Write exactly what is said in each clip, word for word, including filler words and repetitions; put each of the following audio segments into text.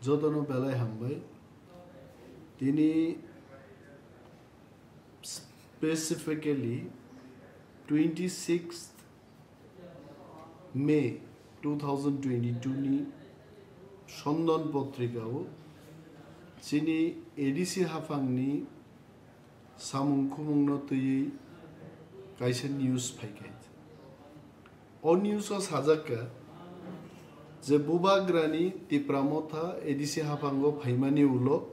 Jotono belai hambai. Tini specifically twenty sixth May two thousand twenty two ni Sondan potrika o chini A D C haphang ni samung khumung no twiwi kaisa news phaikha. O news o sajak kha je Bubagrani Tipra Motha A D C haphango phaimani ulo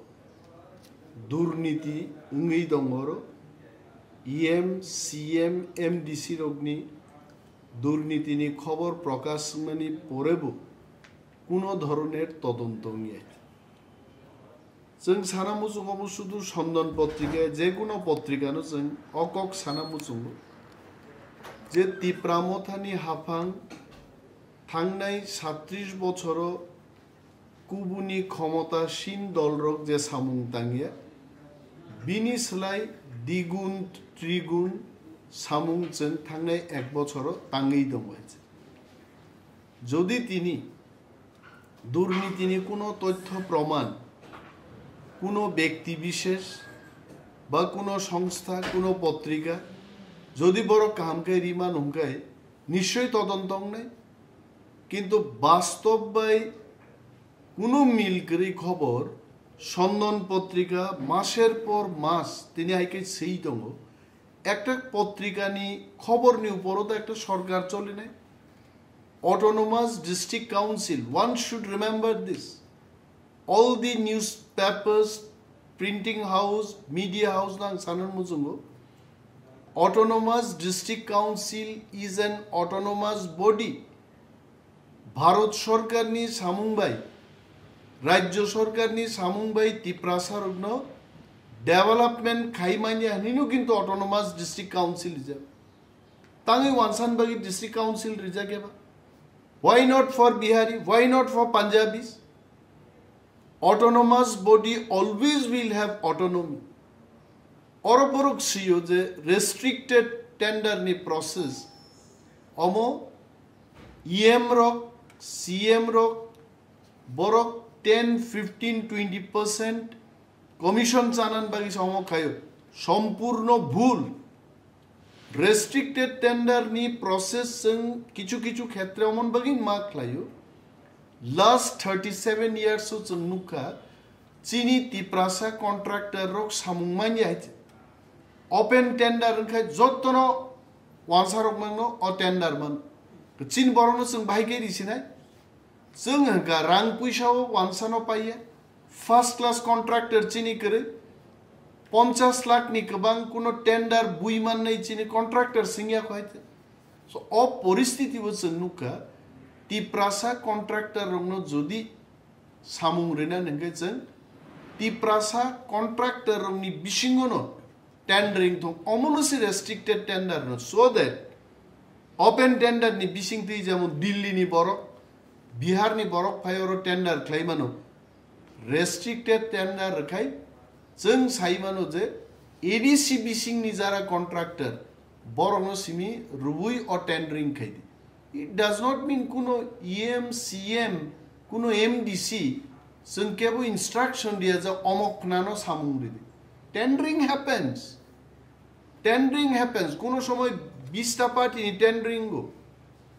durniti wngwi tongoro E M, C M, M D C rokni durnitini khobor prokash wngmani porebo kuno dhoroner todonto wngya. Chwng sana muchungo bo sudu Sondan potrika, je kuno potrikano chwng o kok sana muchungo je Tipra Mothani haphang thangnai satris bochoro kubuni khomotasin dolrok je samung tangya, bini slai digun trigun samung chwng thangnai ek bochoro tangwi tongo. Jodi tini durnitini kuno tothyo proman, kuno bekti bishesh ba kuno songstha, kuno potrika, jodi borok kaham khe riman hwnkhe nischoi todonto wngnai. Kintu bastob bai kuno mil kwrwi khobor, Sondan potrika maser por mas tini hai khe swi tongo. Ekta potrikani khoborni uporo to ekta sorkar cholinai. Autonomous District Council, one should remember this. All the newspapers, printing house, media house nang sanan muchungo. Autonomous District Council is an autonomous body. Bharat sorkarni samung bai, rajyo sorkarni samung bai Tiprasa rokno development khai manya hinwi no kintu Autonomous District Council rijak. Tangwi wansan bagwi District Council rijak eba? Why not for Bihari? Why not for Punjabis? Autonomous body always will have autonomy. Oro borok sio je restricted tender ni process, omo E M rok, C M rok, borok ten, fifteen, twenty percent commission chanan bagwi se omo khaio. Sompurno bhul. Restricted tender ni process chwng kichu kichu khetre omon bagwi ma khlaio. Last thirty seven years o chwng nukha, chini Tiprasa contractor rok samung manya hai. Open tender wngkha, jottono wansa rok mangno o tender man. Chini borokno chwng bahai khe risinai. Chwng hwnkha rang puisa o wansano paiya. First class contractor chini kwrwi, ponchas lakh ni kwbang kuno tender bui mannai chini contractor singya kho hai. So, o poristiti bo chwng nukha, Tiprasa contractor rokno jodi samung rina hwnkhe chwng Tiprasa contractor rokni bisingono tendering thung, omono se restricted tender no, so that open tender ni bising twi jemon Delhi ni borok, Bihar ni borok phai oro tender khlai mano, restricted tender rwkhai chwng sai mano je A D C bising ni jara contractor borokno simi rwui o tendering khai di. It does not mean kuno E M, C M, kuno M D C chwng kebo instruction riya je omok khnano samung ridi. Tendering happens. Tendering happens. Kuno somoy bista party ni tendering go.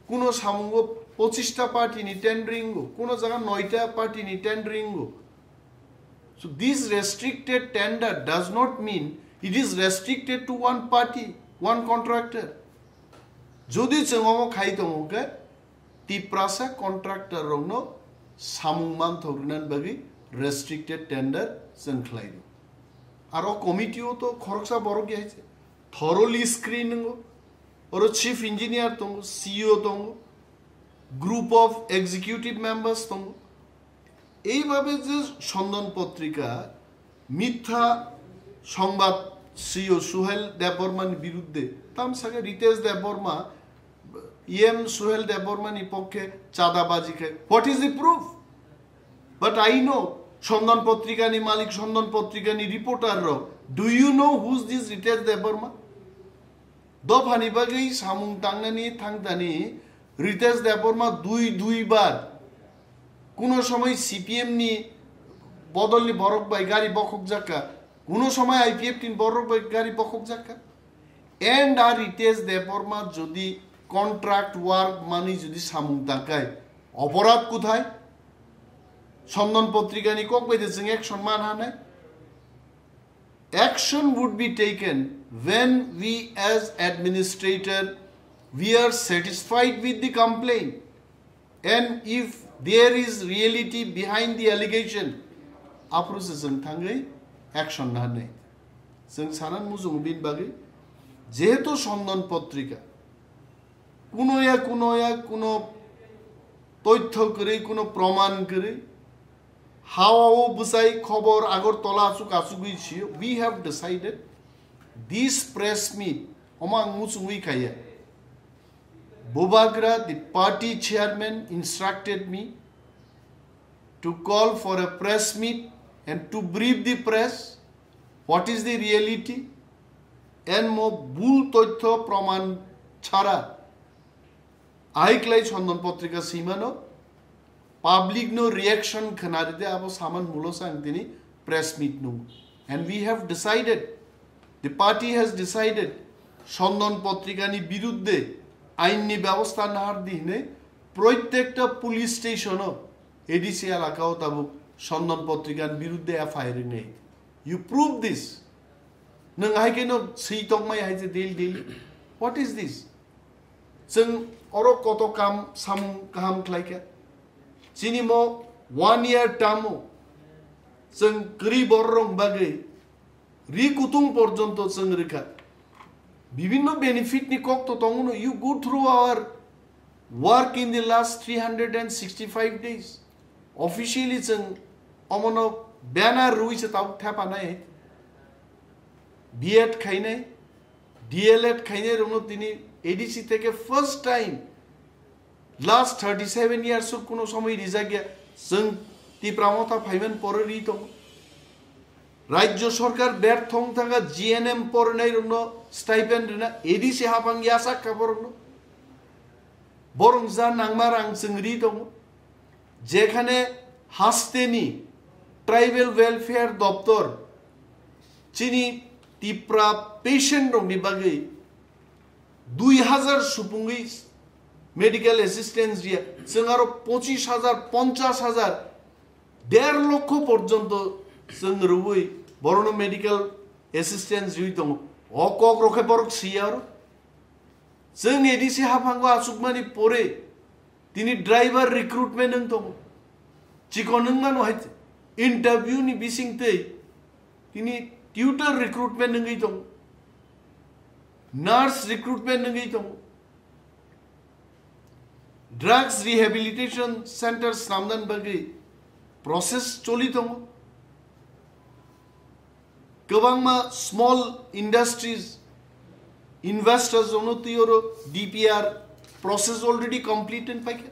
Kuno samungo pochista party ni tendering go. Kuno jaga noita party ni tendering go. So this restricted tender does not mean it is restricted to one party, one contractor. Jodi chwng omo khai tongo khe, Tiprasa contractor rokno samung manthok rinani bagwi restricted tender chwng khlai di. Aro committee o to khoroksa borok ya hai se thoroughly screen wngo. Oro chief engineer tongo, C E O tongo, group of executive members tongo. Eibabe je Sondan potrika mitha songbad swiyo Suhel Debbarmani biruddhe, tam sake Ritesh Debbarma, E M Suhel Debbarmani pokkhe chadabaji khai. What is the proof? But I know, Sondan potrikani malik, Sondan potrikani reporter rok. Do you know who's this Ritesh Debbarma? Dophani bagwi samung tangnani thangthani Ritesh Debbarma dui dui bar kuno somoi C P M ni Bodolni borok bai gari bokhok jakka. Kuno somoi I P F T ni borok bai gari bokhok jakka. And R Ritesh Debbarma jodi contract work mani jodi samung tangkai, oporad kuthai? Sondan Potrika ni kok bai de jeng action man hanai? Action would be taken when we as administrator, we are satisfied with the complaint and if there is reality behind the allegation, aphuru se jeng thangwi action na hanai. Jeng sanan mujung bin bagwi, jehetu Sondan Potrika kuno ya kuno ya kuno toitho kwrwi, kuno proman kwrwi, hawa o bwsai khobor Agartala asuk asugwi siyo. We have decided this press meet, omo ang muchungwi khaiya. Bubagra, the party chairman, instructed me to call for a press meet and to brief the press what is the reality and mo bul toitho proman chara aiklai Sondan Potrika simano. Public no reaction khwnaride abo saman mulo sang tini press meet nung. And we have decided, the party has decided, Sondan Potrika ni birudde ain ni byabostha nahar di hine proitekta police station o A D C elaka o tabuk Sondan Potrika ni birudde F I R rinai. You prove this. Nung hai khe no swi tongmai hai je daily daily. What is this? Chwng oro koto kam samung kaham khlaikha. Chini mo one year term o chwng kwrwi bororok bagwi ri kutung porjonto chwng rwkha. Bibinno benefit ni kok to tongo no, you go through our work in the last three hundred and sixty-five days. Officially chwng omono banner rwi se tabuk thepanai. B Ed khainai, D L Ed khainai rokno tini A D C theke first time last thirty seven years o kuno somoi rijak ya. Chwng Tipra Motha phaiman pore ri tongo. Rajya Sarkar bertho wng thangkha G N M porinai rokno stipend rina, A D C hapang yasak kha borokno. Borok ja nangma rang chwng ri tongo. Jekhane hasteni Tribal Welfare Doptor chini Tipra patient rokni bagwi dui hazar supungwi medical assistance riya, chwng aro pochis hazar, ponchas hazar, der lokho porjonto chwng rwui borono medical assistance riwi tongo. O kok rokhe borok siya aro. Chwng A D C haphango achukmani pore tini driver recruitment wng tongo. Chikon wng mano hai interview ni bising tei tini tutor recruitment wngwi tongo. Nurse recruitment wngwi tongo. Drugs rehabilitation center swnamnani bagwi process choli tongo. Kwbangma small industries, investors rokno twi oro D P R process already complete wng paikha.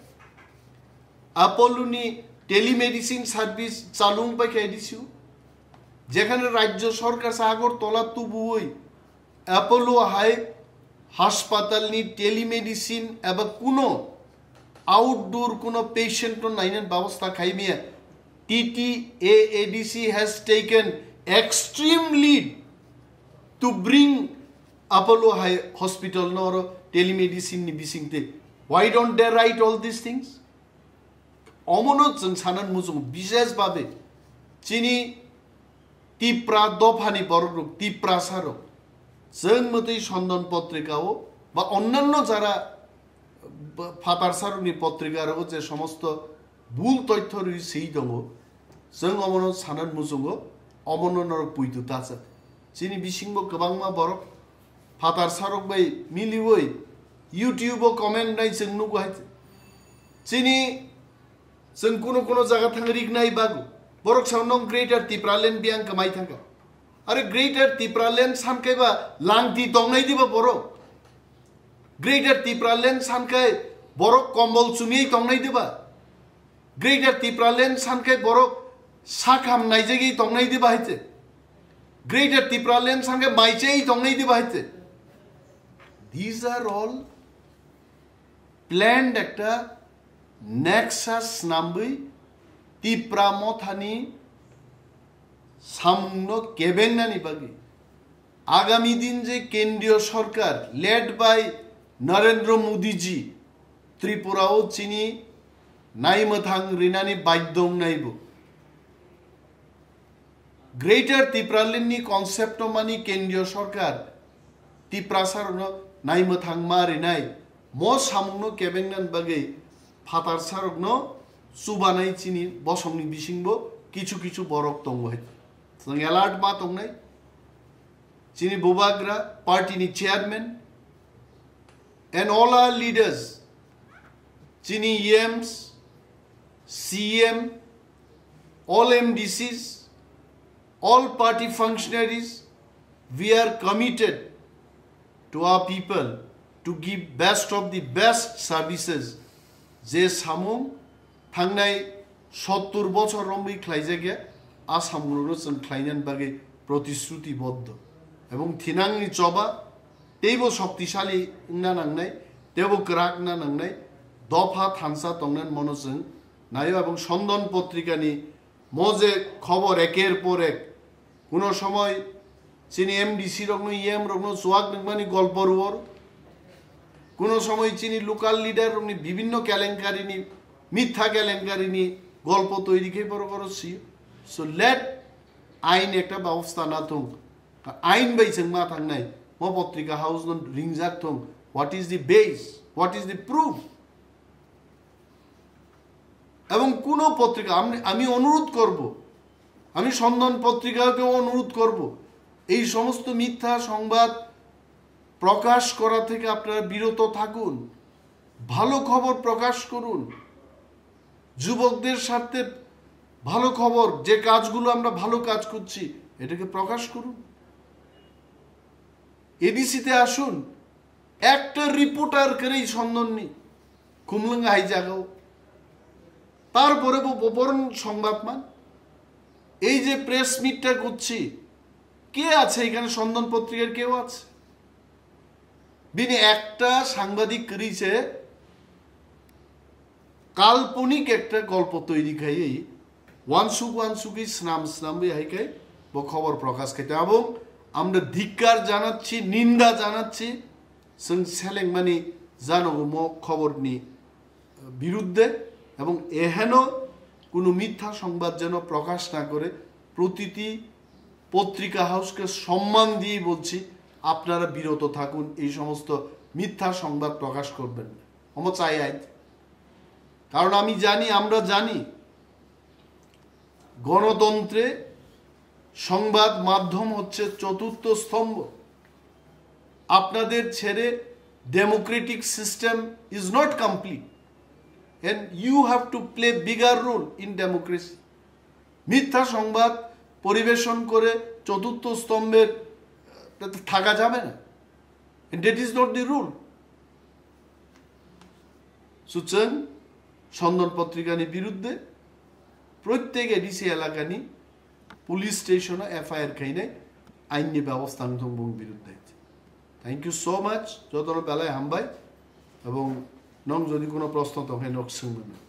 Apollo ni telemedicine service chalu wng paikha A D C o. Jekhane Rajya Sarkar se Agartala tubuwi Apollo hai haspatal ni telemedicine eba kuno outdoor kuno patient no nainani babostha khaimaya. T T A A D C has taken extreme lead to bring Apollo hai hospital no oro telemedicine ni bisingte. Why don't they write all these things? Omono chwng sanan muchungo, bishesh babe chini Tipra dophani borok rok, Tiprasa rok, chwng mwtwi Sondan Potrika o ba onnanno jara ba phatarsa rokni potrika rogo je somosto bul toitho rwi swi tongo, chwng omono sanan muchungo, omono norok puitu ta cha. Chini bisingbo kwbangma borok phatarsa rok bai miliwi YouTube o comment nai chwng nugo hai. Chini chwng kuno kuno jaga thang rik nai bago. Borok sao nong Greater Tipraland biyang kwmai thangkha. Are Greater Tipraland sankai ba langti tongnai diba borok? Greater Tipraland sankai borok kombol chumui tongnai diba? Greater Tipraland sankai borok sakham naijagwi tongnai diba haite? Greater Tipraland sankai maichai tongnai diba haite? These are all planned ekta nexus snambwi Tipra Mothani samungno kebengnani bagwi agami din je kendriyo sorkar led by Narendra Modi ji Tripura o chini naimwthang rinani baidong naibo. Greater Tipraland ni concept o mani kendriyo sorkar Tiprasa rokno naimwthang ma rinai mo samungno kebengnan bagwi phatar sarokno chubanai chini bosongni bisingbo kichu kichu borok tongo hai. Chwng alert ma tongnai. Chini bubagra party ni chairman and all our leaders, chini E Ms, C M, all M D Cs, all party functionaries, we are committed to our people to give best of the best services. Je samung thangnai sottur bochor romwi khlaijakya, a samungrokno chwng khlainani bagwi protisrutiboddo. Ebong thinangni choba teibo shoktisali wngna nangnai, teibo kwrak wngna nangnai, dopha thansa tongnani mono chwng naio. Ebong Sondon Potrikani mo je khobor eker por ek, kuno somoi chini M D C rokno, E M rokno chuak nukmani golpo ruor, kuno somoi chini local leader rokni bibinno kelenkarini, mitha kelenkarini golpo toiri khe borok oro sio. So let ain ekta babostha na thung. Ain bai chwng ma thangnai, mo potrika house no ringjak thung. What is the base? What is the proof? এবং কোনো পত্রিকা, আমি, আমি অনুরোধ করব, আমি সন্ধান পত্রিকাকে অনুরোধ করব, এই সমস্ত মিথ্যা সংবাদ প্রকাশ করা থেকে আপনারা বিরত থাকুন। ভালো খবর প্রকাশ করুন। যুবকদের স্বার্থে ভালো খবর, যে কাজগুলো আমরা ভালো কাজ করছি, এটাকে প্রকাশ করুন। এডিসিতে আসুন, একটা রিপোর্টার কেরেই সন্ধান নেই, খুমলুঙ্গা হাই জাগাও। তারপরে ব-, ব-, বরং সংবাদ মান, এই যে প্রেস মিটটা করছি, কে আছে এখানে? সন্ধান পত্রিকার কেউ আছে? বিনি একটা সাংবাদিক করেছে, কাল্পনিক একটা গল্প তৈরি খাইয়েই ওয়ানসুক ওয়ানসুকই স্নাম স্নামই হাইকাই ব খবর প্রকাশ খাইতে। এবং আমরা ধিক্কার জানাচ্ছি, নিন্দা জানাচ্ছি, চং সেলেংমানি জানগো ম খবরনি বিরুদ্ধে। এবং এহেন কোনো মিথ্যা সংবাদ যেন প্রকাশ না করে। প্রতিটি পত্রিকা হাউসকে সম্মান দিয়ে বলছি, আপনারা বিরত থাকুন, এই সমস্ত মিথ্যা সংবাদ প্রকাশ করবেন না। অমো চাই আই। কারণ আমি জানি, আমরা জানি, গণতন্ত্রে সংবাদ মাধ্যম হচ্ছে চতুর্থ স্তম্ভ। আপনাদের ছেড়ে democratic system is not complete and you have to play bigger role in democracy. মিথ্যা সংবাদ পরিবেশন করে চতুর্থ স্তম্ভের, আহ, থাকা যাবে না। And that is not the rule. সুতরাং সন্ধান পত্রিকানি বিরুদ্ধে প্রত্যেক এডিসি এলাকানি পুলিশ স্টেশনে এফআইআর খাইনাই আইননি ব্যবস্থা নং বিরুদ্ধে। Thank you so much, যতন বেলায় হামবাই। এবং নং যদি কোনো প্রশ্ন তখন নক সোংমুন।